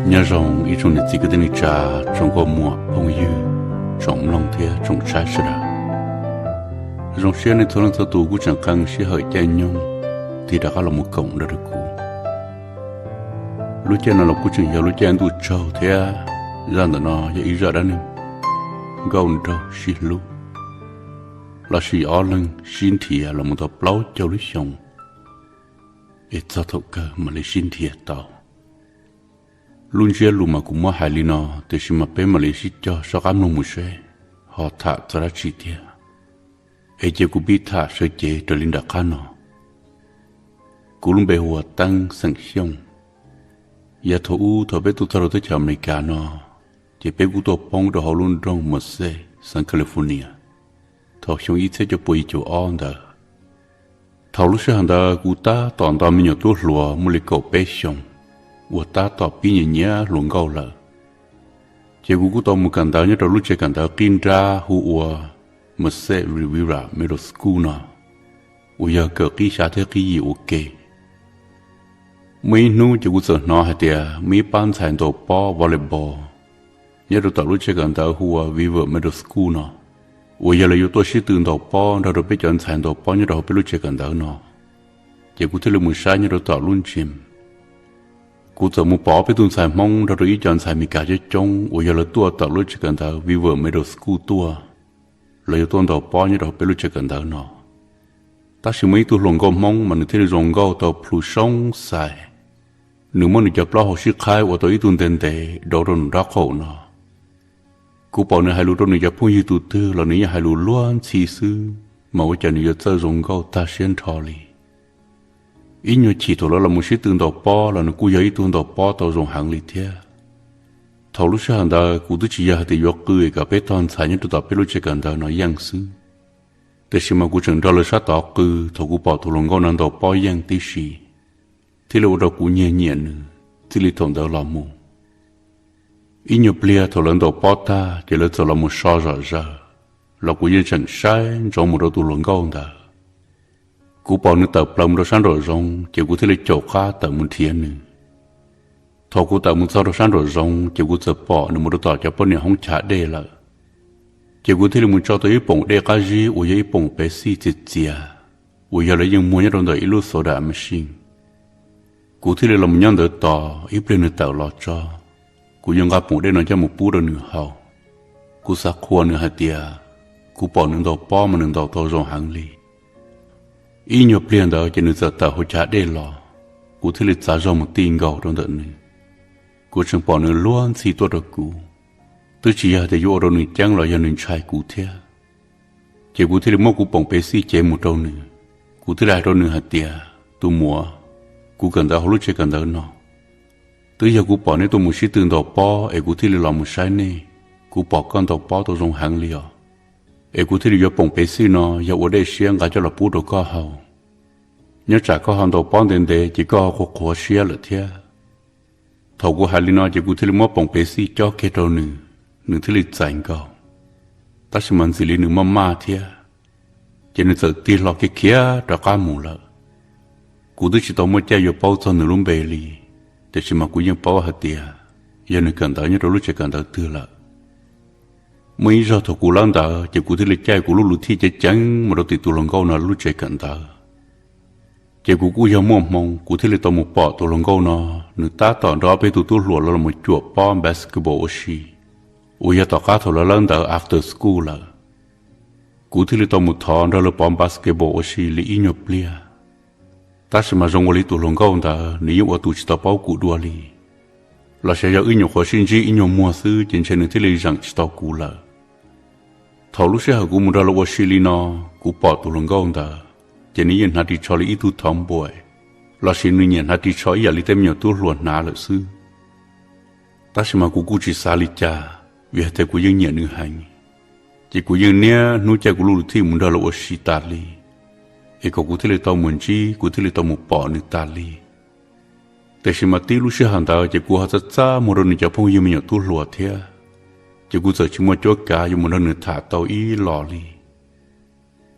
Nyob zoo ib tsoom niam txiv kwv tij neej tsa, tsoom nkauj muam phooj ywg, tsoom mloog thiab tsoom saib sawv daws. Zoo siab nej txhua leej txhua tus kuj tseem qee sij hawm caij nyoog tig rov qab los mus koom nrog rau kuv. Lub caij no los kuj tseem yog lub caij ntuj tsaug thiab, zaj ntawm no yog ib zaj dab neeg nkauj nraug sib hlub, lossis ob leeg sib nrhiav los mus tau plaub caug lub xyoos, es txog thaum kawg mam li sib nrhiav tau. Lub ntsiab lus mas kuv muab hais li no, tiam sis mas peb mam li sib cog soj qab mloog mus seb ho tham txog dab tsi thiab. Es cia kuv pib tham sawv cev raws li nram qab no. Kuv lub npe hu ua Teeb xeem Xyooj. Yav thaum ub thaum peb tuaj txog rau teb chaws Amelikas no, ces peb kuj tuaj poob rau hauv lub nroog Merced, xeev California, thaum xyoo ib txhiab cuaj pua yim caum ob ntawd. Thaum lub sij hawm ntawd kuv tab tom nto me nyuam tub hluas muaj li kaum peb xyoos, uas tab tom pib nyiam nyiam hluas nkauj lawm. Ces kuv kuj tau mus kawm ntawv nyob rau lub tsev kawm ntawv qib nrab hu ua Merced Rivera Middle School no, uas yog kawm qib xya thiab qib yim ua ke. Muaj ib hnub ces kuv txawm hnov hais tias muaj ib pab ntxhais ntaus pob volleyball nyob rau tom lub tsev kawm ntawv hu ua Weaver Middle School no, uas yog lawv yuav tuaj sib tw ntaus pob nrog rau peb cov ntxhais ntaus pob nyob rau hauv peb lub tsev kawm ntawv no. Ces kuv thiaj li mus saib nyob rau tom lub gym. Kuv txawm mus pom ob peb tug ntxhais Hmoob nrog rau ib co ntxhais Meskas coob coob uas yog lawv tuaj tom lub tsev kawm ntawv Weaver Middle School tuaj, lawv yuav tuaj ntaus pob nyob rau hauv peb lub tsev kawm ntawv no. Tab sis muaj ib tug hluas nkauj Hmoob mas nws thiaj li zoo nkauj tau plhu soob xais. Nws muab nws cov plaub hau sib qhaib ua tau ib tug ntev ntev dauv rau nws nraub qaum no. Kuv pom nws hais lus rau nws cov phooj ywg tus twg los nws yeej hais lus luag ntxhi xwb, mas ua cas nws yuav txawj zoo nkauj tag siab nrho li. Ib nyuag chim thaum lawv los mus sib tw ntaus pob los nws kuj yog ib tug ntaus pob tau zoo heev li thiab. Thaum lub sij hawm ntawd kuv twb tsis yog hais tias yuav qw kom peb tog ntxhais nyob rau tom peb lub tsev kawm ntawv no yeej xwb, tiam sis mas kuv tseem nrog lawv sab tod qw thaum kuv pom tus hluas nkauj no ntaus pob yeej tib si, thiaj li ua rau kuv nyiag nyiam nws txij li thaum ntawd los mus. Ib nyuag pliag thaum lawv ntaus pob tag ces lawv txawm los mus so zom zaws, los kuv yeej tseem saib ntsoov mus rau tus hluas nkauj ntawd. Kuv pom nws tawm plaws mus rau sab nraum zoov ces kuv thiaj li caum qab tawm mus nrhiav nws. Thaum kuv tawm mus txog rau sab nraum zoov ces kuv txawm pom nws mus rau tom cov poj niam hoob chav dej lawm. Ces kuv thiaj li mus tso tau ib poom dej qab zib uas yog ib poom Pepsi txias txias, uas yog lawv yeej muag nyob rau ntawm ib lub soda machine. Kuv thiaj li los mus nyob ntawd tos ib pliag nws tawm los tso, kuv yuav nqa poom dej no coj mus pub rau nws haus. Kuv xav qhuas nws hais tias kuv pom nws ntaus pob mas nws ntaus tau zoo heev li. Ib nyuag pliag ntawd ces nws txawm tawm hauv chav dej los, kuv thiaj li txav zog mus ti nkaus rau ntawm nws. Kuv tseem pom nws luag ntxhi tuaj rau kuv, twb tsis yog hais tias yuav ua rau nws ceeb los yog nws ntshai kuv thiab. Ces kuv thiaj li muab kuv poom Pepsi cev mus rau nws. Kuv thiaj li hais rau nws hais tias, tus muam, kuv kawm ntawv hauv lub tsev kawm ntawv no, twb yog kuv pom nej tuaj mus sib tw ntaus pob es kuv thiaj li los mus saib nej. Kuv pom koj ntaus pob tau zoo heev li os, es kuv thiaj li yuav poom Pepsi no yog ua dej siab nqa coj los pub rau koj haus. Nyob tsam koj ho ntaus pob ntev ntev ces koj ho qhuav qhuav siab lawm thiab. Thaum kuv hais li no ces kuv thiaj li muab poom Pepsi cob kiag rau nws, nws thiaj li txais nkaus. Tab sis mas ntxim li nws maj maj thiab, ces nws txawm tig hlo kiag khiav rov qab mus lawm. Kuv twb tsis tau muaj caij yuav paub txog nws lub npe li, tiam sis mas kuv yeej paub hais tias yog nws kawm ntawv nyob rau lub tsev kawm ntawv twg lawm. Muaj ib zaug thaum kuv lawb ntawd ces kuv thiaj li caij kuv lub luv thij ceev ceev mus rau tim tus hluas nkauj no lub tsev kawm ntawv. Ces kuv kuj yog muaj hmoo, kuv thiaj li tau mus pom tus hluas nkauj no, nws tab tom nrog ob peb tug tub hluas los los mus cuam pob basketball ua si, uas yog tom qab thaum lawv lawb ntawv after school lawm. Kuv thiaj li tau mus thov nrog lawv pov basketball ua si li ib nyuag pliag. Tab sis mas zoo ua li tus hluas nkauj ntawd nws yeej ua tus tsis tau paub kuv dua li, los sis yog wb nyuam qhuav sib ntsib ib nyuag muag xwb ces ntshe nws thiaj li zeem tsis tau kuv lawm. Thaum lub sij hawm kuv mus nrog lawv ua si li no, kuv pom tus hluas nkauj ntawd, ces nws yeej hnav ris tsho li ib tug thov npuam, los sis nws nyiam hnav ris tsho ib yam li tej me nyuam tub hluas hnav lawm xwb. Tab sis mas kuv kuj tsis xav li cas, vim hais tias kuv yeej nyiam nws heev. Ces kuv yeej niaj hnub caij kuv lub luv thij mus nrog lawv ua si tas li, es kom kuv thiaj li tau mus ntsib, kuv thiaj li tau mus pom nws tas li. Tiam sis mas tib lub sij hawm ntawd ces kuv ho txaj txaj muag rau nws cov phooj ywg me nyuam tub hluas thiab, ces kuv txawm tsis muaj cuab kav yuav mus nrog nws tham tau ib los li.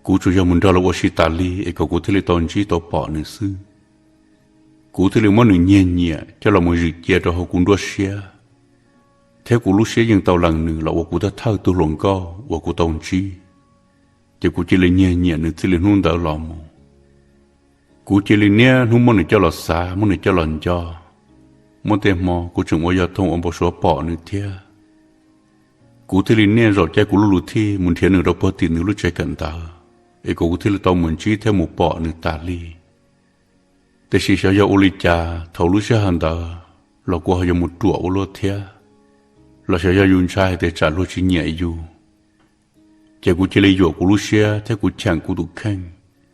Kuv tsuas yog mus nrog lawv ua si tas li es kom kuv thiaj li tau ntsib tau pom nws xwb. Kuv thiaj li muab nws nyiag nyiam coj los mus zwm cia rau hauv kuv nruab siab, thiab kuv lub siab yeej tau lees nws los ua kuv thawj thawj tug hluas nkauj uas kuv tau ntsib. Ces kuv cia li nyiag nyiam nws txij li hnub ntawd los mus. Kuv cia li niaj hnub muab nws coj los xav, muab nws coj los nco. Muaj tej hmo kuv tseem ua yog thooj ua npau suav pom nws thiab. Kuv thiaj li niaj zaus caij kuv lub lus thij mus nrhiav nws rau puag tim nws lub tsev kawm ntawv, es kom kuv thiaj li tau mus ntsib thiab mus pom nws tas li. Tiam sis xyov yog ua li cas thaum lub sij hawm ntawd los kuv ho yuav mus ruam ua luaj thiab, los xyov yog yus ntshai hais tias tsam luag tsis nyiam yus, ces kuv cia li yuam kuv lub siab thiab kuv cheem kuv tus kheej,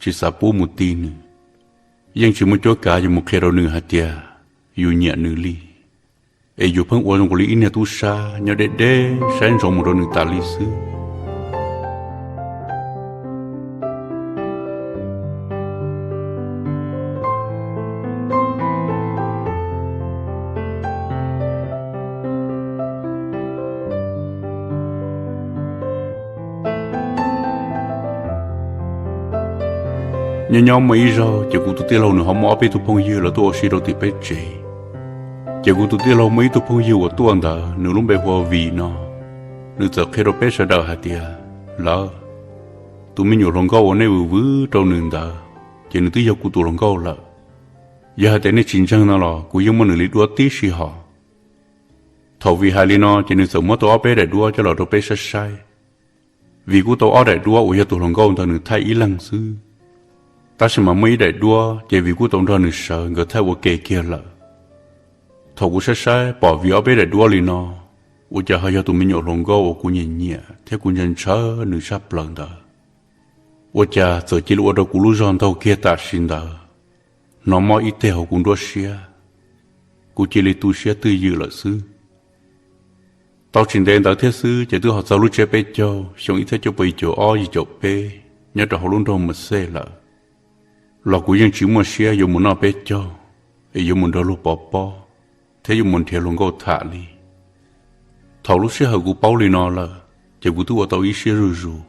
tsis xav pub mus ti nws. Yeej tsis muaj cuab kav yuav mus qhia rau nws hais tias yus nyiam nws li, es yus pheej ua zoo nkaus li ib niag tub sab nyob deb deb saib ntsoov mus rau nws tas li xwb. Nyob nyob muaj ib zaug ces kuv tus tij laug nws ho muaj ob peb tug phooj ywg los tuaj ua si rau tim peb tsev. Ces kuv tus tij laug muaj ib tug phooj ywg uas tuaj ntawd nws lub npe hu ua Vim no, nws txawm qhia rau peb sawv daws hais tias, lawv, tus me nyuam hluas nkauj uas nej vwm vwm rau nws ntawd, ces nws twb yog kuv tus hluas nkauj lawm. Yog hais tias nej tsis ntseeg no los kuv yeej muab nws li duab tib si hos. Thaum Vim hais li no ces nws txawm muab tau ob peb daim duab coj los rau peb saib saib. Vim kuj tau ob daim duab uas yog tus hluas nkauj ntawd nws thaij ib leeg xwb, tab sis mas muaj ib daim duab ces Vim kuj tau nrog nws sawv nkawd thaij ua ke kiag lawm. Thaum kuv saib saib pom Vim ob peb daim duab li no, ua cas ho yog tus me nyuam hluas nkauj uas kuv nyiam nyiam thiab kuv ntshaw ntshaw nws tshaj plaws ntawd. Ua cas txawm cia li ua rau kuv lub zog ntaug kiag tam sim ntawd, hnov mob ib teg hauv kuv nruab siab, kuv cia li tu siab twj ywm lawm xwb. Tau tsis ntev ntawd thiab xwb ces twb ho txog lub tsiab peb caug xyoo ib txhiab cuaj pua yim caum ob yim caum peb nyob rau hauv lub nroog Mexej lawm, los kuv yeej tsis muaj siab yuav mus noj peb caug, es yuav mus nrog luag pov pob, thiab yuav mus nrhiav hluas nkauj tham li. Thaum lub sij hawm kuv paub li no lawm, ces kuv twb ua tau ib siab zuj zus,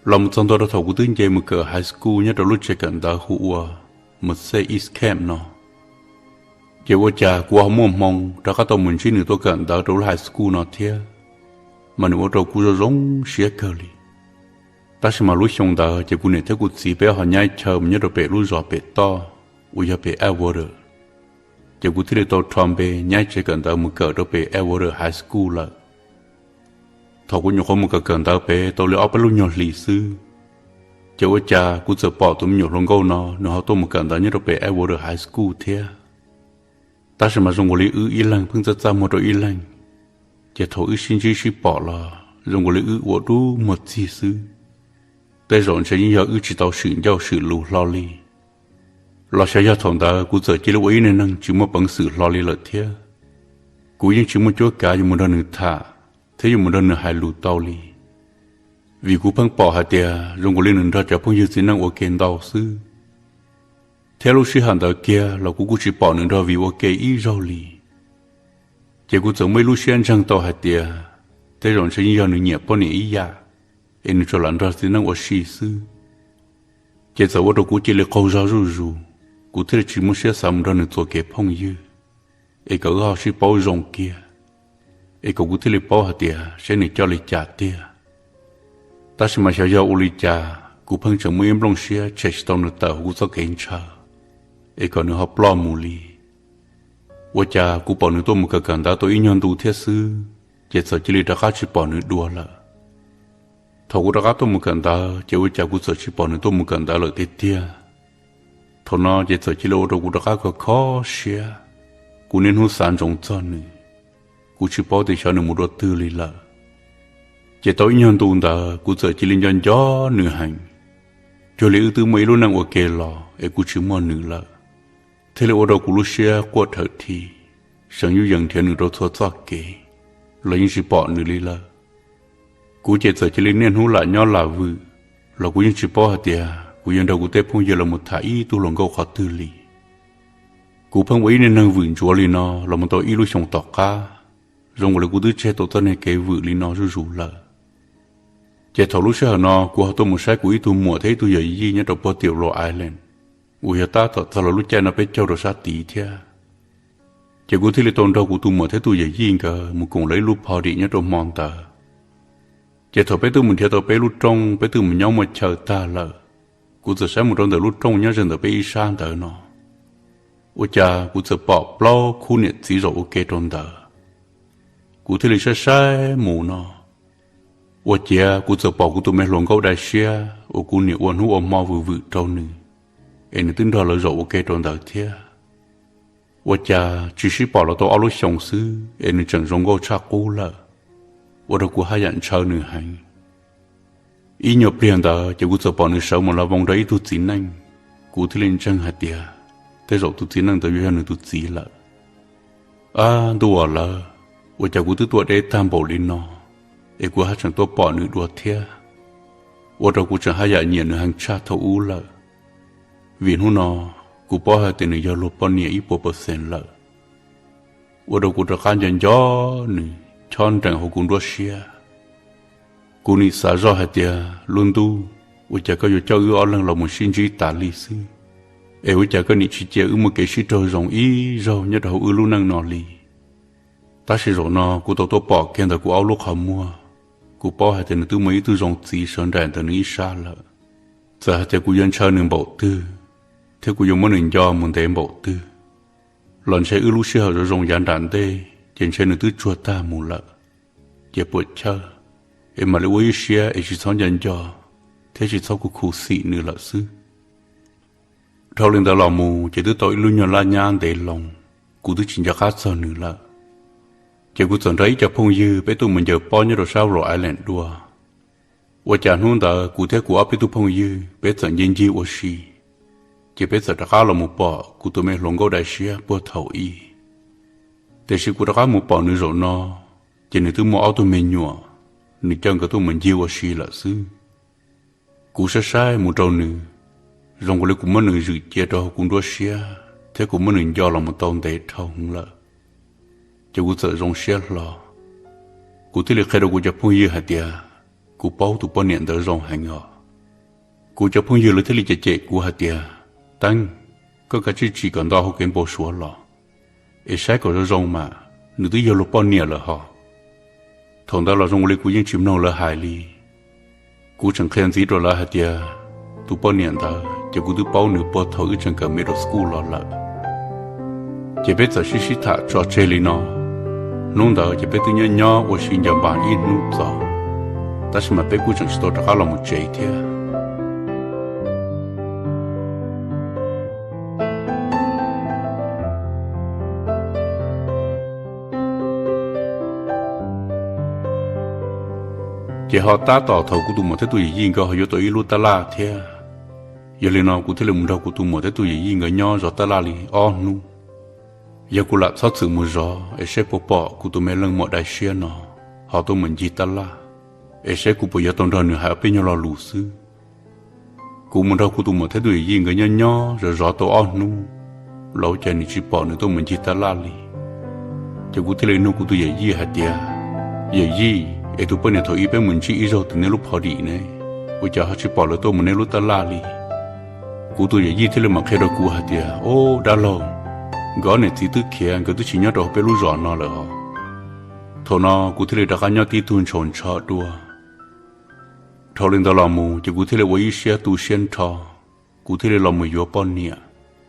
los mus txog ntua rau thaum kuv twb nce mus kawm high school nyob rau lub tsev kawm ntawv hu ua Mexej East Camp no. Ces ua cas kuv ho muaj hmoo rov qab tau mus ntsib nws tuaj kawm ntawv rau lub high school no thiab, mas nws ua rau kuv zoo zoo siab kawg li. Tab sis mas lub xyoo ntawd ces kuv niam thiab kuv txiv peb ho nyab chaw mus nyob rau pem lub zos pem toj uas yog pem Atwater, ces kuv thiaj li tau rho npe nyab tsev kawm ntawv mus kawm rau pem Atwater High School lawm. Thaum kuv nyuam qhuav mus kawm kawm ntawv pem tau li ob peb lub nyuag hlis xwb, ces ua cas kuv txawm pom tus me nyuam hluas nkauj no nws ho tuaj mus kawm ntawv nyob rau pem Atwater High School thiab. Tab sis mas zoo nkaus li wb ib leeg pheej txaj txaj muag rau ib leeg, ces thaum wb sib ntsib sib pom los zoo nkaus li wb ua dub muag txig xwb. Tej zaum ntshe yeej yog wb tsis tau swm ncauj swm lus hlo li, los xyov yog thaum ntawd kuv txawm cia li ua ib niag neeg tsis muaj peev xwm hlo li lawm thiab. Kuv yeej tsis muaj cuab kav yuav mus nrog nws tham thiab yuav mus nrog nws hais lus tau li, vim kuv pheej pom hais tias zoo nkaus li nws nrog cov phooj ywg txiv neej ua ke ntau xwb. Thiab lub sij hawm ntawd kiag los kuv kuj tsis pom nws nrog Vim ua ke ib zaug li. Ces kuv txawm muaj ib lub siab ntseeg tau hais tias tej zaum ntshe yeej yog nws nyiam poj niam ib yam, es nws tsuas lam nrog txiv neej ua si xwb. Ces txawm ua rau kuv cia li qaug zog zuj zus, kuv thiaj li tsis muaj siab xav mus nrog nws txuas kev phooj ywg, es kom wb ho sib paub zoo kiag, es kom kuv thiaj li paub hais tias saib nws coj li cas tiag. Tab sis mas xyov yog ua li cas kuv pheej tseem muaj ib nplooj siab tshem tsis tau nws tawm hauv kuv txoj kev ntshaw, es kom nws ho ploj mus li. Ua cas kuv pom nws tuaj mus kawm kawm ntawv tau ib nyuag ntu thiab xwb, ces txawm cia li rov qab tsis pom nws dua lawm. Thaum kuv rov qab tuaj mus kawm ntawv ces ua cas kuv txawm tsis pom nws tuaj mus kawm ntawv lawm tiag tiag. Thaum no ces txawm cia li ua rau kuv rov qab kho kho siab, kuv niaj hnub xav ntsoov txog nws, kuv tsis paub tias xyov nws mus dua twg li lawm. Ces tau ib nyuag ntu ntawd kuv txawm cia li nco nco nws heev, cuag li wb twb muaj ib lub neej ua ke los es kuv tsis muaj nws lawm, thiaj li ua rau kuv lub siab quaj rhawv thi, seev yuj yees nrhiav nws rau txhua txoj kev, los yeej tsis pom nws li lawm. Kuv ces txawm cia li niaj hnub lam nyob lam vwm, los kuv yeej tsis paub hais tias kuv yuav nrog kuv tej phooj ywg los mus tham ib tug hluas nkauj qhov twg li. Kuv pheej ua ib niag neeg vwm ntsuav li no los mus tau ib lub xyoo tom qab, zoo nkaus li kuv twb tseg tau txoj niag kev vwm li no zuj zus lawm. Ces thaum lub sij hawm no kuv ho tuaj mus saib kuv ib tug muam thiab ib tug yawm yij nyob rau puag tim Rhode Island, uas yog tab tom txog lawv lub caij no peb caug rau sab tid thiab. Ces kuv thiaj li tau nrog kuv tus muam thiab tus yawm yij nkawd mus koom lawv ib lub party nyob rau hmo ntawd. Ces thaum peb twb mus nrhiav tau peb lub rooj, peb twb mus nyob muaj chaw tag lawm, kuv txawm saib mus rau ntawm lub rooj nyob ze ntawm peb ib sab ntawd no, ua cas kuv txawm pom plaub khub niam txiv zaum ua ke rau ntawd. Kuv thiaj li saib saib mus no, ua ciav kuv txawm pom kuv tus me hluas nkauj dai siab uas kuv niam ua hnub ua hmo vwm vwm rau nws, es nws twb nrog lawv zaum ua ke rau ntawd thiab. Ua cas tsis sib pom los tau ob lub xyoos xwb es nws tseem zoo nkauj tshaj qub lawm, ua rau kuv haj yam ntshaw nws heev. Ib nyuag pliag ntawd ces kuv txawm pom nws sawv mus la voo nrog ib tug txiv neej. Kuv thiaj li ntseeg hais tias tej zaum tus txiv neej ntawd yuav yog nws tus txiv lawm. Ab ntuj aw lawv, ua cas kuv twb tuaj deb tag npaum li no es kuv haj tseem tuaj pom nws dua thiab, ua rau kuv tseem haj yam nyiam nws heev tshaj thaum ub lawm. Vim hnub no kuv paub hais tias nws yog luag poj niam ib puas percent lawm, ua rau kuv rov qab nco nco nws chob nrees hauv kuv nruab siab. Kuv nim xav zoj hais tias, lub ntuj, ua cas koj yuav coj wb ob leeg los mus sib ntsib tas li xwb, es ua cas koj nim tsis cia wb muaj kev sib raug zoo ib zaug nyob rau hauv wb lub neej no li? Tab sis zaum no kuv tau tuaj pom kiag ntawm kuv ob lub qhov muag, kuv paub hais tias nws twb muaj ib tug zoo txiv sawv nraim ntawm nws ib sab lawm. Txawm hais tias kuv yuav ntshaw nws npaum twg, thiab kuv yuav muab nws nco mus ntev npaum twg, los ntshe wb lub sij hawm zoo zoo yav nram ntej ces ntshe nws twb tsuag tag mus lawm. Ces puam chawj, es mam li ua ib siab es tsis txhob nco nco, thiab tsis txhob khuv khuv xim nws lawm xwb. Dhau li ntawd los mus ces twb tau ib lub nyuag laj nyab ntev loo, kuv twb tsis nco qab txog nws lawm. Ces kuv txawm nrog ib co phooj ywg peb tuaj mus ncaws pob nyob rau sab Rhode Island dua. Ua cas hnub ntawd kuv thiab kuv ob peb tug phooj ywg peb txawm ncig ncig ua si, ces peb txawm rov qab los mus pom kuv tus me hluas nkauj dai siab puag thaum ub. Tiam sis kuv rov qab mus pom nws zaum no, ces nws twb muaj ob tug me nyuam, nws coj nkawd tuaj mus ncig ua si lawm xwb. Kuv saib saib mus rau nws, zoo nkaus li kuv muab nws zwm cia rau hauv kuv nruab siab thiab kuv muab nws nco los mus tau ntev dhau lawm. Ces kuv txawm zoo siab hlo, kuv thiaj li qhia rau kuv cov phooj ywg hais tias, kuv paub tus poj niam ntawd zoo heev os. Kuv cov phooj ywg lawv thiaj li cem cem kuv hais tias, Teeb, koj kav tsij tsim kom nto hauv kev npau suav los, es saib kom zoo zoo mas, nws twb yog luag poj niam lawm hos. Thaum ntawd los zoo li kuv yeej tsis mloog lawv hais li. Kuv tseem qhia ntxiv rau lawv hais tias, tus poj niam ntawd ces kuv twb paub nws puag thaum wb tseem kawm middle school los lawm. Ces peb txawm sib sib tham tso tseg li no. Hnub ntawd ces peb twb nyob nyob ua si nco npas ib hnub txaus, tab sis mas peb kuj tseem tsis tau rov qab los mus tsev thiab. Ces ho tab tom thaum kuv tus muam thiab tus yawm yij nkawd ho yuav tau ib lub tab laj thiab. Yog li no kuv thiaj li mus nrog kuv tus muam thiab tus yawm yij nkawd nyob zov tab laj li ob hnub. Yog kuv lam txhob txwm mus zov es saib puas pom kuv tus me leej muam dai siab no ho tuaj mus ncig tab laj, es saib kuv puas yuav tau nrog nws hais ob peb nyuag lo lus xwb. Kuv mus nrog kuv tus muam thiab tus yawm yij nkawd nyob nyob zov zov tau ob hnub, los ua cas nws tsis pom nws tuaj mus ncig tab laj li. Ces kuv thiaj li nug kuv tus yawm yij hais tias, Yawm yij, es tus poj niam thaum ub peb mus ntsib ib zaug tim nej lub party ne, ua cas ho tsis pom lawv tuaj mus nej lub tab laj li? Kuv tus yawm yij thiaj li mam qhia rau kuv hais tias, Ob, dab laug, nkawd ob niam txiv twb khiav, nkawd twb tsis nyob rau hauv peb lub zos no lawm os. Thaum no kuv thiaj li rov qab nyob tib tug ntshaus ntsho dua. Dhau li ntawd los mus ces kuv thiaj li ua ib siab tu siab nrho, kuv thiaj li los mus yuav poj niam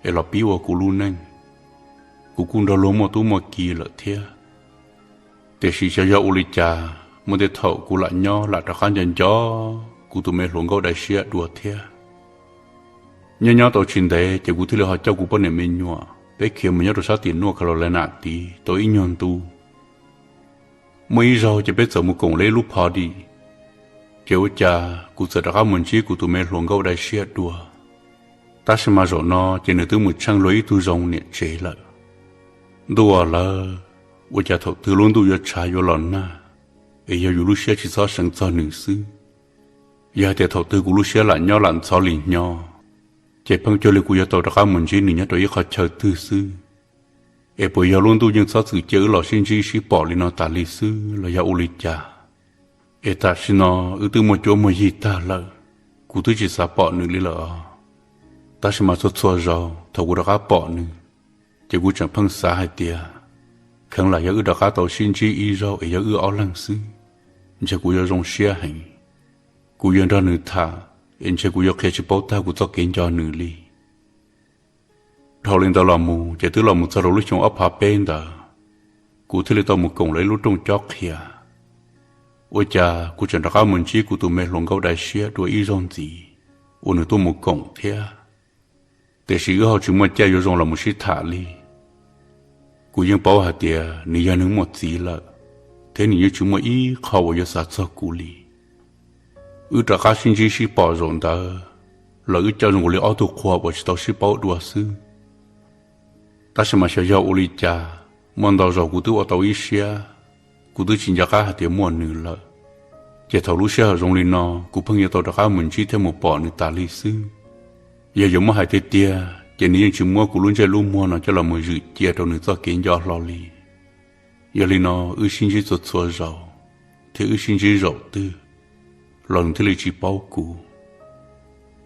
es los pib ua kuv lub neej. Kuv kuj nrog luag muaj tub muaj ki lawm thiab. Tiam sis xyov yog ua li cas, muaj tej thaum kuv lam nyob lam rov qab nco nco kuv tus me hluas nkauj dai siab dua thiab. Nyob nyob tau tsis ntev ces kuv thiaj li ho coj kuv poj niam me nyuam peb khiav mus nyob rau sab tim North Carolina tid tau ib nyuag ntu. Muaj ib zaug ces peb txawm mus koom lawv ib lub party, ces ua cas kuv txawm rov qab mus ntsib kuv tus me hluas nkauj dai siab dua. Tab sis mas zaum no ces nws twb mus tsheej luag ib tug zoo niam tsev lawm. Ntuj aw lawv, ua cas thaum twg lub ntuj yuav tshav yuav los nag, es yog yus lub siab tsis txhob seev txog nws xwb. Yog hais tias thaum twg kuv lub siab lam nyob lam ntxhov li hnyo, ces pheej cuag li kuv yuav tau rov qab mus ntsib nws nyob rau ib qhov chaw twg xwb. Es puas yog lub ntuj yeej txhob txwm cia wb los sib ntsib sib pom li no tas li xwb los yog ua li cas? Es tam sim no wb twb muaj cuab muaj yig tag lawm, kuv twb tsis xav pom nws li lawm os. Tab sis mas txhua txhua zaus thaum kuv rov qab pom nws, ces kuv tseem pheej xav hais tias, kheev lam yog wb rov qab tau sib ntsib ib zaug es yog wb ob leeg xwb, ntshe kuv yuav zoo siab heev. Kuv yuav nrog nws tham, es ntshe kuv yuav qhia tsis paub tag kuv txoj kev nco nws li. Dhau li ntawd los mus ces twb los mus txog rau lub xyoo ob phav peb ntawd, kuv thiaj li tau mus koom lawv ib lub rooj cob qhia. Ua cas kuv tseem rov qab mus ntsib kuv tus me hluas nkauj dai siab dua ib zaug ntxiv uas nws tuaj mus koom thiab. Tiam sis wb ho tsis muaj caij yuav zoo los mus sib tham li. Kuv yeej paub hais tias nws yog neeg muaj txiv lawm, thiab nws yeej tsis muaj ib qho uas yuav xav txog kuv li. Wb rov qab sib ntsib sib pom zaum ntawd los wb coj zoo nkaus li ob tug qhua uas tsis tau sib paub dua xwb. Tab sis mas xyov yog ua li cas, muaj ntau zaus kuv twb ua tau ib siab, kuv twb tsis nco qab hais tias muaj nws lawm. Ces thaum lub sij hawm zoo li no, kuv pheej yuav tau rov qab mus ntsib thiab mus pom nws tas li xwb. Yog yuav muab hais tiag tiag ces nws yeej tsis muab kuv lub ntsej lub muag no coj los mus zwm cia rau nws txoj kev nco hlo li. Yog li no wb sib ntsib txhua txhua zaus, thiab wb sib ntsib zaum twg los nws thiaj li tsis paub kuv.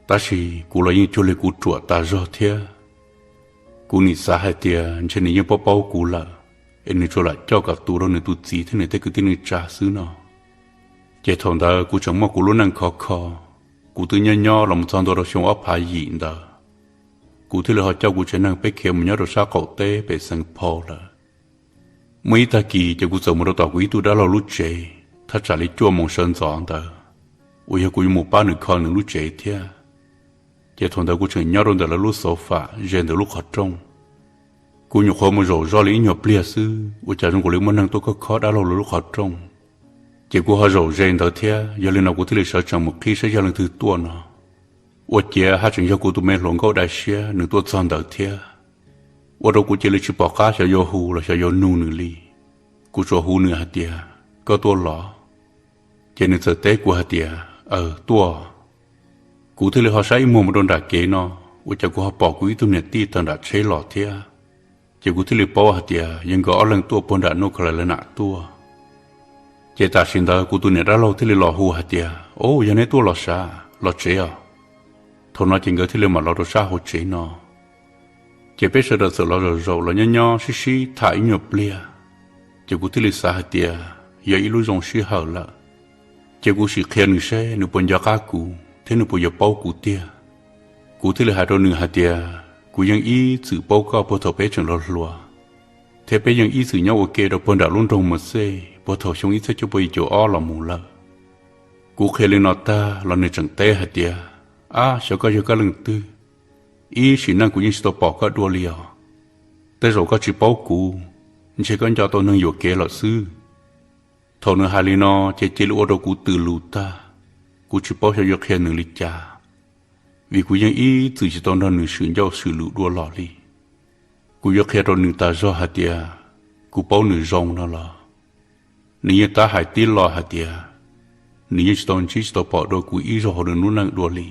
Tab sis kuv los yeej cuag li kuv ruam tas zog thiab. Kuv nim xav hais tias ntshe nws yeej paub paub kuv lawm, es nws tsuas lam coj kom tu rau nws tus txiv thiab nws tej kwv tij neej tsa xwb no. Ces thaum ntawd kuv tseem muaj kuv lub neej khov kho, kuv twb nyob nyob los mus txog ntua rau xyoo ob phav yim ntawd, kuv thiaj li ho coj kuv tsev neeg peb khiav mus nyob rau sab qaum teb pem Xeev Phau lawm. Muaj ib tag kis ces kuv txawm mus rau tom kuv ib tug dab laug lub tsev, thaj tsam li cuaj moos sawv ntxov ntawd, uas yog kuv yuav mus pab nws kho nws lub tsev thiab. Ces thaum ntawd kuv tseem nyob rau ntawm lawv lub xauv fam ze ntawm lub qhov rooj. Kuv nyuam qhuav mus zaum zoj li ib nyuag pliag xwb, ua cas zoo nkaus li muaj neeg tuaj khob khob dab laug lawv lub qhov rooj. Ces kuv ho zaum ze ntawd thiab, yog li no kuv thiaj li sawv tsees mus qhib saib yog leej twg tuaj no. Ua ciav haj tseem yog kuv tus me hluas nkauj dai siab nws tuaj txog ntawd thiab. Ua rau kuv cia li tsis pom qab xyov yuav hu los xyov yuav nug nws li. Kuv tsuas hu nws hais tias, koj tuaj los? Ces nws txawm teb kuv hais tias, aws, tuaj. Kuv thiaj li ho saib ib muag mus rau nram kev no, ua cas kuv ho pom kuv ib tug niam tij tawm nram tsheb los thiab. Ces kuv thiaj li paub hais tias yog nkawd ob leeg tuaj puag nram North Carolina tuaj. Ces tam sim ntawd kuv tus niam dab laug thiaj li los hu hais tias, o, yog neb tuaj los sav, los tsev os. Thaum no ces nkawd thiaj li mam los rau sab hauv tsev no. Ces peb sawv daws txawm los zaum zaum los nyob nyob sib sib tham ib nyuag pliag, ces kuv thiaj li xav hais tias yog ib lub zoo sij hawm lawm, ces kuv sim qhia nws seb nws puas nco qab kuv thiab nws puas yuav paub kuv tiag. Kuv thiaj li hais rau nws hais tias, kuv yeej ib txwm paub koj puag thaum peb tseem hluas hluas, thiab peb yeej ib txwm nyob ua ke rau puag nram lub nroog Mos Xej puag thaum xyoo ib txhiab cuaj pua yim caum ob los mus lawm. Kuv qhia li no tag los nws tseem teb hais tias, ab, xyov koj yog koj leej twg, ib sim neej kuv yeej tsis tau pom koj dua li os. Tej zaum koj tsis paub kuv, ntshe koj nco tau neeg yuam kev lawm xwb. Thaum nws hais li no ces cia li ua rau kuv tws lus tag, kuv tsis paub xyov yuav qhia nws li cas, vim kuv yeej ib txwm tsis tau nrog nws swm ncauj swm lus dua los li. Kuv yuav qhia rau nws tas zog hais tias kuv paub nws zoo no los, nws yeej tab hais tib lo hais tias nws yeej tsis tau ntsib tsis tau pom dua kuv ib zaug hauv nws lub neej dua li.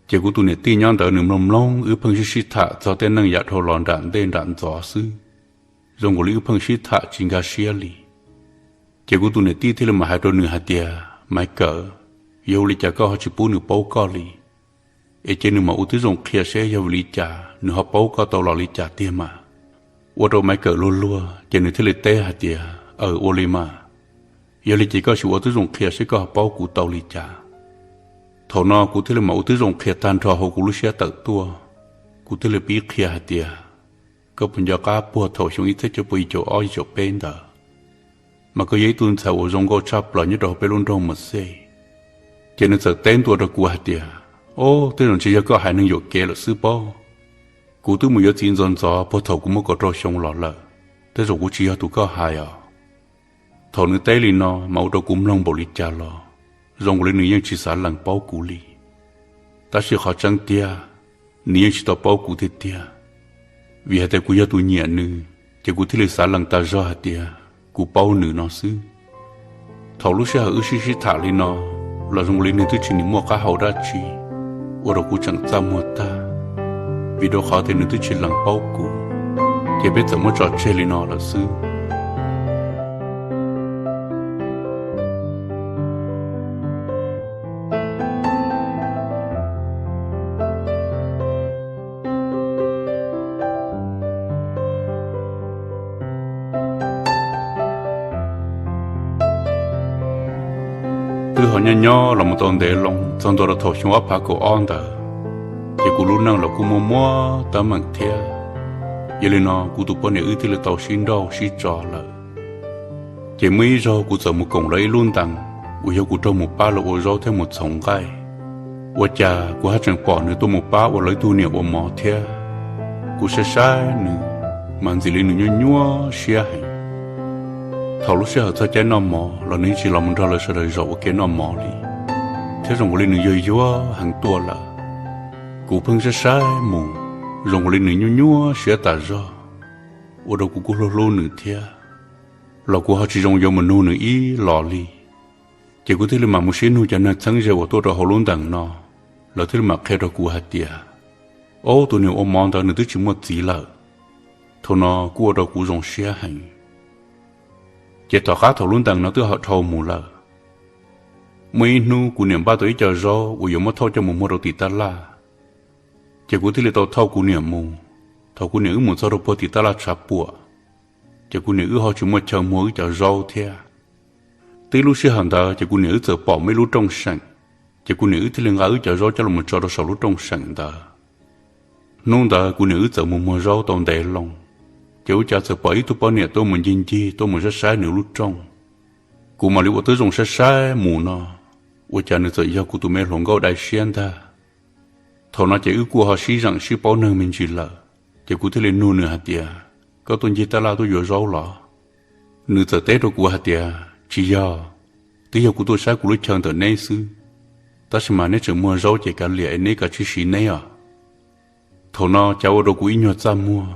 Ces kuv tus niam tij nyob ntawd nws mloog mloog wb pheej sib sib tham txog tej neej yam dhau los nram ntej nram ntxov xwb, zoo nkaus li wb pheej sib tham tsis nkag siab li. Ces kuv tus niam tij thiaj li mam hais rau nws hais tias, Maiv Kawm, yog ua li cas koj ho tsis pub nws paub koj li? Es cia nws mam ua tib zoo qhia seb yog vim li cas nws ho paub koj tau los li cas tiag mas. Ua rau Maiv Kawm luag luag ces nws thiaj li teb hais tias, aws, ua li mas. Yog li ces koj sim ua tib zoo qhia seb koj ho paub kuv tau li cas. Thaum no kuv thiaj li mam ua tib zoo qhia tag nrho hauv kuv lub siab tawm tuaj. Kuv thiaj li pib qhia hais tias, koj puas nco qab puag thaum xyoo ib txhiab cuaj pua yim caum ob yim caum peb ntawd, mas koj yog ib tug ntxhais uas zoo nkauj tshaj plaws nyob rau hauv peb lub nroog Mos Xej. Ces nws txawm teb ntua rau kuv hais tias, o, tej zaum ntshe yog koj hais neeg yuam kev lawm xwb pob. Kuv twb mus yuav txiv ntxov ntxov puag thaum kuv muaj kaum rau xyoo los lawm, tej zaum kuv tsis yog tus koj hais os. Thaum nws teb li no mas ua rau kuv mloog npaum li cas los zoo nkaus li nws yeej tsis xav lees paub kuv li. Tab sis qhov tseeb tiag, nws yeej tsis tau paub kuv tiag tiag. Vim hais tias kuv yog tus nyiam nws, ces kuv thiaj li xav lees tas zog hais tias kuv paub nws no xwb. Thaum lub sij hawm wb sib sib tham li no los zoo nkaus li nws twb tsis nim muaj qab hau dab tsi, ua rau kuv tseem txaj muag tag, vim rau qhov tias nws twb tsis lees paub kuv, ces peb txawm muab tso tseg li no lawm xwb. Twb ho nyob nyob los mus tau ntev loo txog ntua rau thaum xyoo ob phav kaum ob ntawd, ces kuv lub neej los kuj muaj muab teeb meem thiab. Yog li no kuv tus poj niam wb thiaj li tau sib nrauj sib tso lawm. Ces muaj ib zaug kuv txawm mus koom lawv ib lub ntees uas yog kuv raug mus pab lawv ua zaub thiab mus txhoov nqaij. Ua cas kuv haj tseem pom nws tuaj mus pab ua lawv ib tug niam ua mov thiab. Kuv saib saib nws, mas ntxim li nws nyuaj nyuaj siab heev. Thaum lub sij hawm txog caij noj mov los nws tsis los mus nrog lawv sawv daws zaum ua ke noj mov li, thiab zoo nkaus li nws yuag yuag heev tuaj lawm. Kuv pheej saib saib mus, zoo nkaus li nws nyuaj nyuaj siab tas zog, ua rau kuv kuj hlub hlub nws thiab, los kuv ho tsis zoo yuav mus nug nws ib los li. Ces kuv thiaj li mam mus sib nug cov neeg txheeb ze uas tuaj rau hauv lub ntees no, lawv thiaj li mam qhia rau kuv hais tias, ob, tus niam ua mov ntawd nws twb tsis muaj txiv lawm. Thaum no kuj ua rau kuv zoo siab heev. Ces tom qab thaum lub ntees no twb ho dhau mus lawm, muaj ib hnub kuv niam npaj tau ib co zaub uas yuav muab thauj coj mus muag rau tim taj laj. Ces kuv thiaj li tau thauj kuv niam mus. Thaum kuv niam wb mus txog rau puag tim taj laj tshav puam, ces kuv niam wb ho tsis muaj chaw muag wb cov zaub thiab. Tib lub sij hawm ntawd ces kuv niam wb txawm pom muaj ib lub rooj seem, ces kuv niam wb thiaj li nqa wb cov zaub coj los tso rau saum lub rooj seem ntawd. Hnub ntawd kuv niam wb txawm mus muag zaub tau ntev loo, ces ua cas txawm pom ib tug poj niam tuaj mus ncig ncig tuaj mus saib saib nws lub rooj. Kuv mam li ua tib zoo saib saib mus no, ua cas nws txawm yog kuv tus me hluas nkauj dai siab ntag. Thaum no ces wb kuj ho sib zeem sib paub neeg me ntsis lawm, ces kuv thiaj li nug nws hais tias, koj tuaj ncig taj laj tuaj yuav zaub los? Nws txawm teb rau kuv hais tias, tsis yog, twb yog kuv tuaj saib kuv lub chaw ntawm neb xwb, tab sis mas neb tseem muag zaub ces kav liam es neb kav tsij siv neb os. Thaum no cas ua rau kuv ib nyuag txaj muag,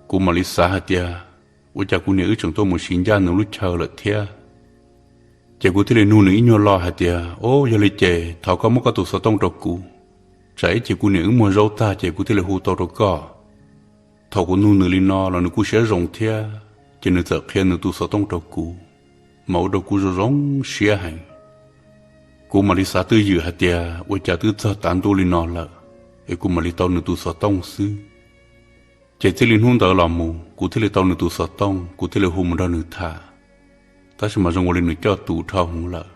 kuv mam li xav hais tias, ua cas kuv niam wb tseem tuaj mus siv ncaj nws lub chaw lawm thiab. Ces kuv thiaj li nug nws ib nyuag lo hais tias, o, yog li ces thov koj muab koj tus xov tooj rau kuv, tsam ib chim kuv niam wb muag zaub tag ces kuv thiaj li hu tau rau koj. Thaum kuv nug nws li no los nws kuj siab zoo thiab, ces nws txawm qhia nws tus xov tooj rau kuv, mas ua rau kuv zoo zoo siab heev. Kuv mam li xav twj ywm hais tias ua cas twb txog tav ntuj li no lawm, es kuv mam li tau nws tus xov tooj xwb. Ces txij li hnub ntawd los mus kuv thiaj li tau nws tus xov tooj, kuv thiaj li hu mus nrog nws tham. Tab sis mas zoo ua li nws coj tus dhau hwv lawm.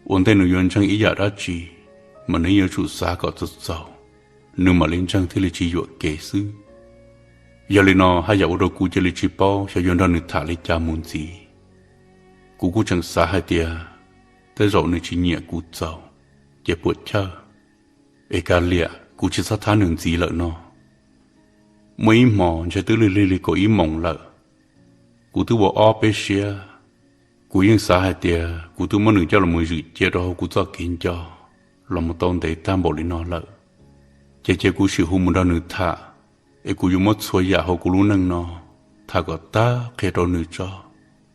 Ua ntej nws yuav ntseeg ib yam dab tsi, mas nws yuav tsum xav kom txaus txaus, nws mam li ntseeg thiaj li tsis yuam kev xwb. Yog li no haj yam ua rau kuv cia li tsis paub xyov yuav nrog nws tham li cas mus ntxiv. Kuv kuj tseem xav hais tias, tej zaum nws tsis nyiam kuv txaus, ces puam chawj, es kav liam kuv tsis txhob thab nws ntxiv lawm no. Muaj ib hmo ntshe twb lig lig li kaum ib moos lawm, kuv twb ua ob peb siab. Kuv yeej xav hais tias kuv twb muab nws coj los mus zwm cia rau hauv kuv txoj kev nco los mus tau ntev tag npaum li no lawm, ces cia kuv sim hu mus nrog nws tham, es kuv yuav muab txhua yam hauv kuv lub neej no tham kom tag qhia rau nws tso.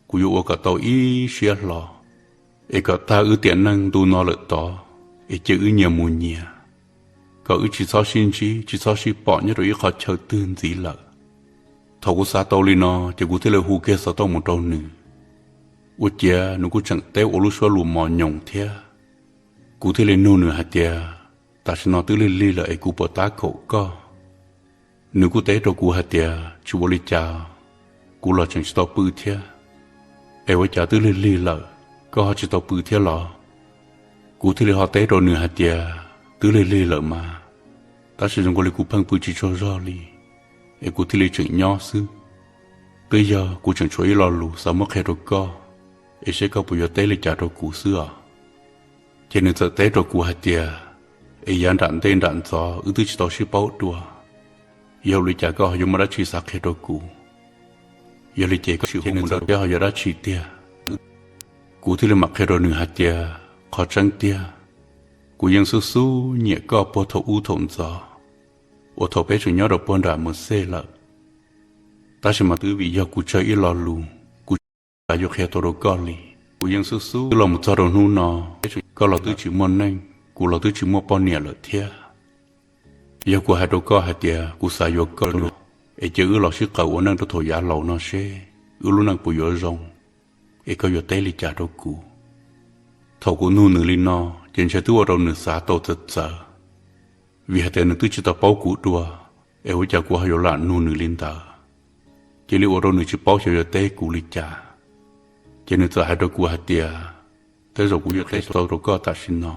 Kuv yuav ua kom tau ib siab hlo, es kom tag wb tiam neej ntu no lawm tod, es cia wb nyias mus nyias, kom wb tsis txhob sib ntsib tsis txhob sib pom nyob rau ib qho chaw twg ntxiv lawm. Thaum kuv xav tau li no ces kuv thiaj li hu kiag xov tooj mus rau nws. Ua ciav nws kuj tseem teb ua lub suab lus mos nyoos thiab. Kuv thiaj li nug nws hais tias, tam sim no twb lig lig lawm es kuv puas tab kaum koj? Nws kuj teb rau kuv hais tias, tsis ua li cas, kuv los tseem tsis tau pw thiab. Es ua cas twb lig lig lawm, koj ho tsis tau pw thiab los? Kuv thiaj li ho teb rau nws hais tias, twb lig lig lawm mas, tab sis zoo nkaus li kuv pheej pw tsis tsaug zog li, es kuv thiaj li tseem nyob xwb. Twb yog kuv tseem tshuav ib lo lus xav muab qhia rau koj, es seb koj puas yuav teb li cas rau kuv xwb os. Ces nws txawm teb rau kuv hais tias, es yav nram ntej nram ntxov wb twb tsis tau sib paub dua, yog li cas koj ho yuav muaj dab tsi xav qhia rau kuv? Yog li ces koj sim hu mus nrog peb ho yog dab tsi tiag? Kuv thiaj li mam qhia rau nws hais tias, qhov tseeb tiag, kuv yeej xub xub nyiam koj puag thaum ub thaum ntxov, uas thaum peb tseem nyob rau puag nram Mos Xej lawm. Tab sis mas twb vim yog kuv tsawg ib lo lus, kuv tsis xav yuav qhia tau rau koj li. Kuv yeej xub xub twb los mus txog rau hnub no, koj los twb tsis muaj neej, kuv los twb tsis muaj poj niam lawm thiab. Yog kuv hais rau koj hais tias kuv xav yuav koj dua, es cia wb los sib qawm ua neej rau thaum yav laus no seb wb lub neej puas yuav zoo, es koj yuav teb li cas rau kuv? Thaum kuv nug nws li no, ces ntshe twb ua rau nws xav tau txawv txawv, vim hais tias nws twb tsis tau paub kuv dua, es ua cas kuv ho yuav lam nug nws li ntawd. Cia li ua rau nws tsis paub xyov yuav teb kuv li cas. Ces nws txawm hais rau kuv hais tias, Tej zaum kuv yuav teb tsis tau rau koj tam sim no.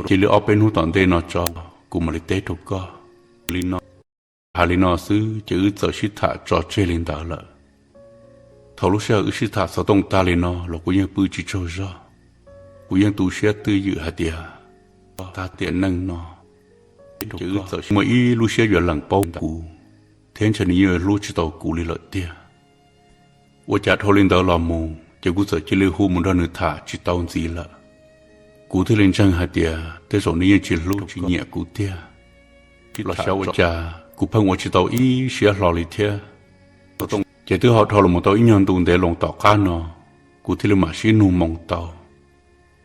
Cia li ob peb hnub tom ntej no tso, kuv mam li teb rau koj. Li no, hais li no xwb ces wb txawm sib tham tso tseg li ntawd lawm. Thaum lub sij hawm wb sib tham xov tooj tag li no los kuv yeej pw tsis tsaug zog. Kuv yeej tu siab twj ywm hais tias tag tiam neej no ces wb txawm muaj ib lub siab yuav lees paub kuv, thiab ntshe nws yeej yuav hlub tsis tau kuv li lawm tiag. Ua cas dhau li ntawd los mus ces kuv txawm cia li hu mus nrog nws tham tsis tau ntxiv lawm. Kuv thiaj li ntseeg hais tias tej zaum nws yeej tsis hlub tsis nyiam kuv tiag. Los xyov ua cas kuv pheej ua tsis tau ib siab hlo li thiab. Ces twb ho dhau los mus tau ib nyuag ntu ntev loo tom qab no, kuv thiaj li mam sib nug moo tau.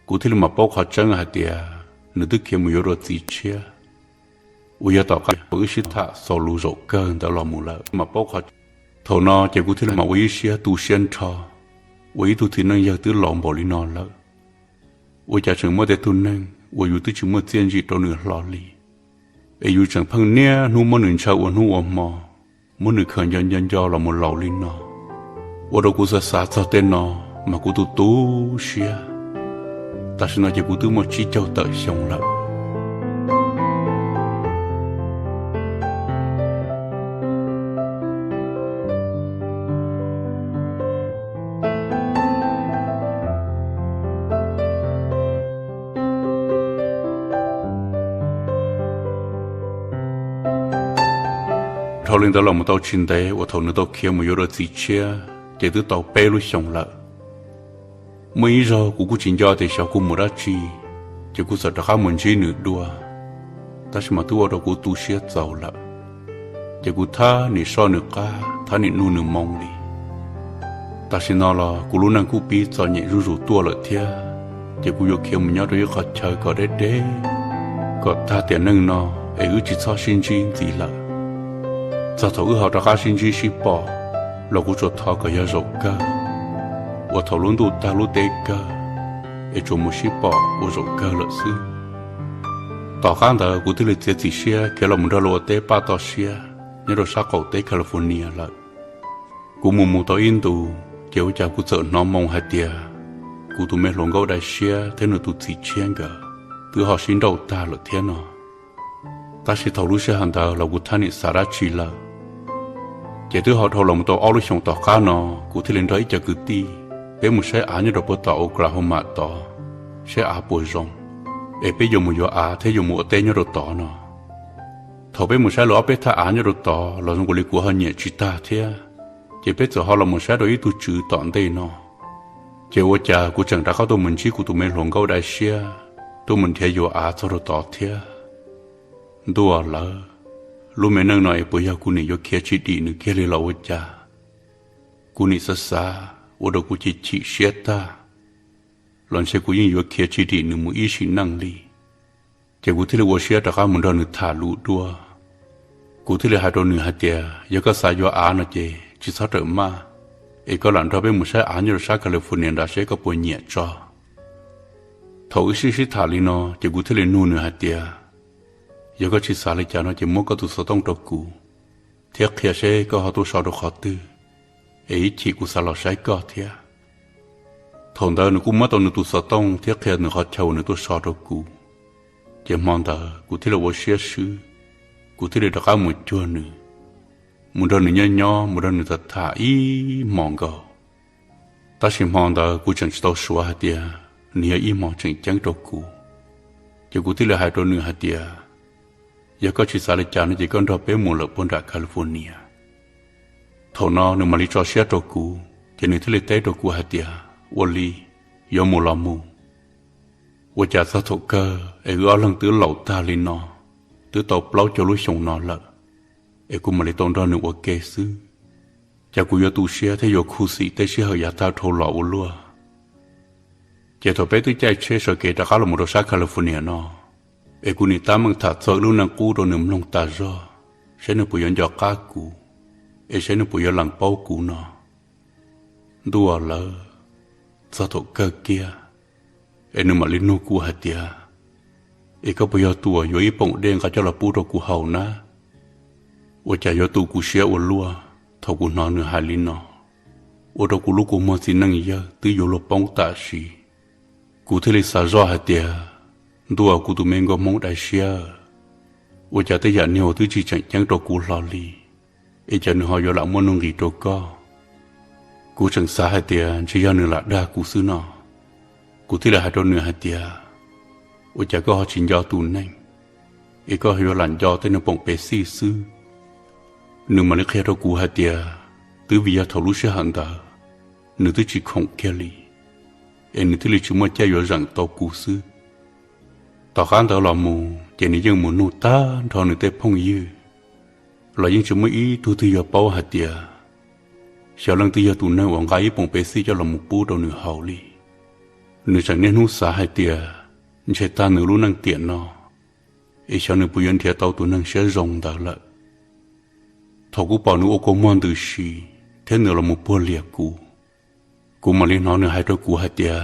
Kuv thiaj li mam paub qhov tseeb hais tias nws twb khiav mus yuav dua txiv tshiab, uas yog tom qab wb sib tham xaus lus zaum kawg ntawd los mus lawm. Thaum no ces kuv thiaj li mam ua ib siab tu siab nrho, ua ib tug txiv neej yawg twb laus npaum li no lawm, ua cas tseem muaj tej tug neeg uas yus twb tsis muaj txiaj ntsim rau nws hlo li, es yus tseem pheej niaj hnub muab nws ntshaw ua hnub ua hmo, muab nws khaws nco nco nco los mus laus li no. Ua rau kuv xav xav txog tej no mas kuv tu tu siab. Tam sim no ces kuv twb muaj tsib caug tawm xyoo lawm. Dhau li ntawd los mus tau tsis ntev uas thaum nws tau khiav mus yuav dua txiv tshiab ces twb tau peb lub xyoos lawm. Muaj ib zaug kuv kuj tsis nco tias xyov kuv mus dab tsi, ces kuv txawm rov qab mus ntsib nws dua, tab sis mas twb ua rau kuv tu siab txaus lawm. Ces kuv thab nim soj nws qab, thab nim nug nws moo li. Tam sim no los kuv lub neej kuj pib txom nyem zuj zus tuaj lawm thiab, ces kuv yuav khiav mus nyob rau ib qhov chaw kom deb deb, kom tag tiam neej no es wb tsis txhob sib ntsib ntxiv lawm. Txog thaum wb ho rov qab sib ntsib sib pom los kuv tsuas thov kom yog zaum kawg, uas thaum lub ntuj tag lub teb kawg es tsuas mus sib pom ua zaum kawg lawm xwb. Tom qab ntawd kuv thiaj li txiav txim siab khiav los mus nrog luag ua teb paj toj siab nyob rau sab qaum teb California lawm. Kuv mus mus tau ib ntus, ces ua cas kuv txawm hnov moo hais tias kuv tus me hluas nkauj dai siab thiab nws tus txiv tshiab nkawd twb ho sib nrauj tag lawm thiab no. Tab sis thaum lub sij hawm ntawd los kuv thab nim xav dab tsi lawm. Ces twb ho dhau los mus tau ob lub xyoos tom qab no, kuv thiaj li nrog ib co kwv tij peb mus saib av nyob rau puag tom Oklahoma tod, saib av puas zoo, es peb yuav mus yuav av thiab yuav mus ua teb nyob rau tod no. Thaum peb mus saib lawv ob peb thaj av nyob rau tod los zoo nkaus li kuv ho nyiam tsis tag thiab, ces peb txawm ho los mus saib rau ib tug tswv tom ntej no. Ces ua cas kuv tseem rov qab tuaj mus ntsib kuv tus me hluas nkauj dai siab, tuaj mus nrhiav yuav av txog rau tod thiab. Ntuj aw lawv, lub me neej no es puas yog kuv nim yuav khiav tsis dim nws kiag li los ua cas? Kuv nim xav xav ua rau kuv chim chim siab tag, los ntshe kuv yeej yuav khiav tsis dim nws mus ib sim neej li. Ces kuv thiaj li ua siab rov qab mus nrog nws tham lus dua. Kuv thiaj li hais rau nws hais tias yog koj xav yuav av no ces tsis txhob rawm maj, es koj lam nrog peb mus saib av nyob rau sab California nrad seb koj puas nyiam tso. Thaum wb sib sib tham li no ces kuv thiaj li nug nws hais tias, yog koj tsis xav li cas no ces muab koj tus xov tooj rau kuv, thiab qhia seb koj ho tuaj so rau qhov twg, es ib chim kuv xav los saib koj thiab. Thaum ntawd nws kuj muab tau nws tus xov tooj thiab qhia nws qhov chaw uas nws tuaj so rau kuv. Ces hmo ntawd kuv thiaj li ua siab swb, kuv thiaj li rov qab mus cuag nws, mus nrog nws nyob nyob mus nrog nws tham tham ib hmos nkaus. Tab sis hmo ntawd kuv tseem tsis tau suav hais tias nws yog ib hmo tseem ceeb rau kuv. Ces kuv thiaj li hais rau nws hais tias, yog koj tsis xav li cas no ces koj nrog peb mus lawm puag nram California. Thaum no nws mam li tso siab rau kuv ces nws thiaj li teb rau kuv hais tias, ua li, yuav mus los mus. Ua cas txog thaum kawg es wb ob leeg twb laus tag li no, twb tau plaub caug lub xyoo no lawm, es kuv mam li tau nrog nws ua ke xwb. Cas kuv yuav tu siab thiab yuav khuv xim tej sij hawm yav tag dhau los ua luaj. Ces thaum peb twb caij tsheb sawv kev rov qab los mus rau sab California no, es kuv nim tab meeg tham txog wb lub neej qub rau nws mloog tas zog, saib nws puas yuav nco qab kuv, es saib nws puas yuav lees paub kuv no. Ntuj aw lawv, txog thaum kawg kiag es nws mam li nug kuv hais tias, es koj puas yog tus uas yuav ib poom dej nqa coj los pub rau kuv haus na? Ua cas yuav tu kuv siab ua luaj thaum kuv hnov nws hais li no, ua rau kuv lub kua muag txiv neej yawg twb yuav luag poob tam sim. Kuv thiaj li xav zoj hais tias, ntuj aw, kuv tus me nkauj Hmoob dai siab, ua cas tej yam niag uas twb tsis tseem ceeb rau kuv hlo li, es cas nws ho yuav lam muaj nuj nqis rau koj. Kuv tseem xav hais tias ntshe yog nws lam dag kuv xwb no. Kuv thiaj li hais rau nws hais tias, ua cas koj ho tsis nco tus neeg, es koj yuav lam nco tej neeg poom pes xij xwb? Nws mam li qhia rau kuv hais tias, twb vim yog thaum lub sij hawm ntawd nws twb tsis khoom kiag li, es nws thiaj li tsis muaj caij yuav zeem tau kuv xwb. Tom qab ntawd los mus ces nws yeej mus nug tag nrho nws tej phooj ywg, los yeej tsis muaj ib tug twg yuav paub hais tias xyov leej twg yog tus neeg uas nqa ib poom pes xij coj los mus pub rau nws haus li. Nws tseem niaj hnub xav hais tias, ntshe tag nws lub neej tiam no, es xyov nws puas yuav nrhiav tau tus neeg siab zoo ntawd lawm. Thaum kuv pom nws ua kua muag ntws si thiab nws los mus puag lias kuv, kuv mam li hnov nws hais rau kuv hais tias,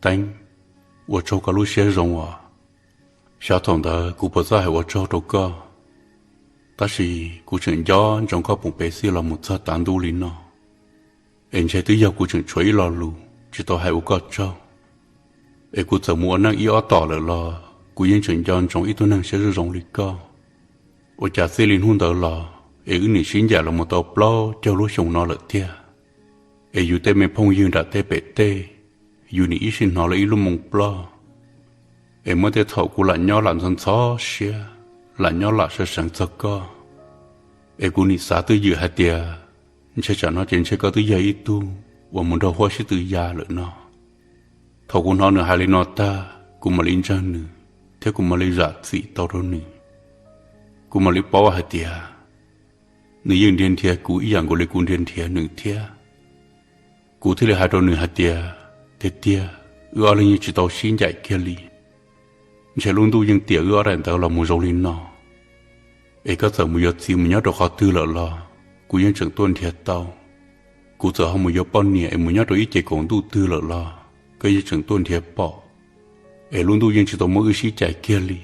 Teeb, ua tsaug koj lub siab zoo os. Xyov thaum ntawd kuv puas txawj hais ua tsaug rau koj, tab sis kuv tseem nco ntsoov koj poom pes xij los mus txog tav ntuj li no. Es ntshe twb yog kuv tseem tshuav ib lo lus tsis tau hais ua koj tsaug, es kuv txawm mus ua neej ib ob tom lawm los kuv yeej tseem nco ntsoov ib tug neeg siab zoo zoo li koj. Ua cas txij li hnub ntawd los es wb nim sib ncaim los mus tau plaub caug lub xyoo no lawm tiag. Es yus tej me phooj ywg nram tej pem tej, yus nim ib sij hnov lawv ib lub moo ploj. Es muaj tej thaum kuv lam nyob lam ntxhov ntxhov siab, lam nyob lam sawv seev txog koj. Es kuv nim xav twj ywm hais tias, ntshe tsam no ces ntshe koj twb yog ib tug uas mus nrog huab sib tw ya lawm no. Thaum kuv hnov nws hais li no tag, kuv mam li ntseeg nws, thiab kuv mam li zam txim tau rau nws. Kuv mam li paub hais tias, nws yeej nrhiav nrhiav kuv ib yam nkaus li kuv nrhiav nrhiav nws thiab. Kuv thiaj li hais rau nws hais tias, tiag tiag, wb ob leeg yeej tsis tau sib ncaim kiag li. Ntshe lub ntuj yeej tiam wb ob daim ntawd los mus zoo li no. Es koj txawm mus yuav txiv mus nyob rau qhov twg lawm los kuv yeej tseem tuaj nrhiav tau. Kuv txawm ho mus yuav poj niam es mus nyob rau ib ce kaum ntuj twg lawm los koj yeej tseem tuaj nrhiav pom. Es lub ntuj yeej tsis tau muab wb sib cais kiag li.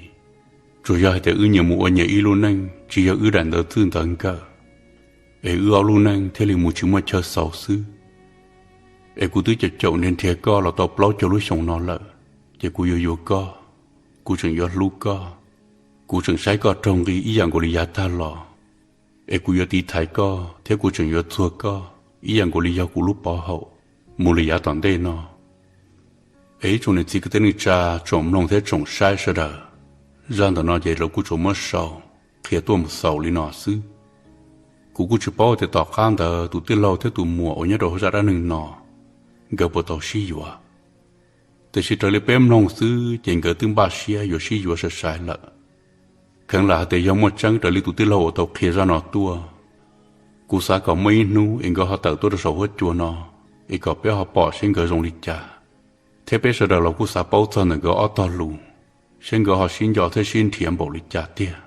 Tsuas yog hais tias wb nyias mus ua nyias ib lub neej tsis yog wb daim ntawv txwj ntawv nkawm, es wb ob lub neej thiaj li mus tsis muaj chaw xaus xwb. Es kuv twb caum caum nrhiav nrhiav koj los tau plaub caug lub xyoo no lawm, ces kuv yuav yuav koj, kuv tseem yuav hlub koj, kuv tseem saib koj raug nqi ib yam nkaus li yav tag los. Es kuv yuav tiv thaiv koj thiab kuv tseem yuav txuag koj ib yam nkaus li yog kuv lub pov haum mus li yav tom ntej no. Es ib tsoom niam txiv kwv tij neej tsa, tsoom mloog thiab tsoom saib sawv daws, zaj ntawm no ces lawv kuj tsuas muab sau qhia tuaj mus xaus li no xwb. Kuv kuj tsis paub tias tom qab ntawd tus tij laug thiab tus muam uas nyob rau hauv zaj dab neeg no, nkawd puas tau sib yuav. Tiam sis raws li peb mloog xwb ces nkawd twb npaj siab yuav sib yuav sai sai lawm. Kheev lam hais tias yog muaj tseeb raws li tus tij laug uas tau qhia zaj no tuaj, kuv xav kom muaj ib hnub es nkawd ho tawm tuaj rau saum huab cua no, es kom peb ho pom seb nkawd zoo li cas. Thiab peb sawv daws los kuj xav paub txog ntawm nkawd ob tog lus, seb nkawd ho sib nco thiab sib nrhiav npaum li cas tiag.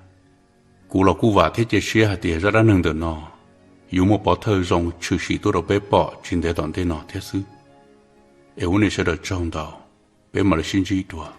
Kuv los kuj vam thiab cia siab hais tias zaj dab neeg ntawm no yuav muaj pov thawj zoo tshwm sim tuaj rau peb pom tsis ntev tom ntej no thiab xwb. Es ua nej sawv daws tsaug ntau, peb mam li sib ntsib dua.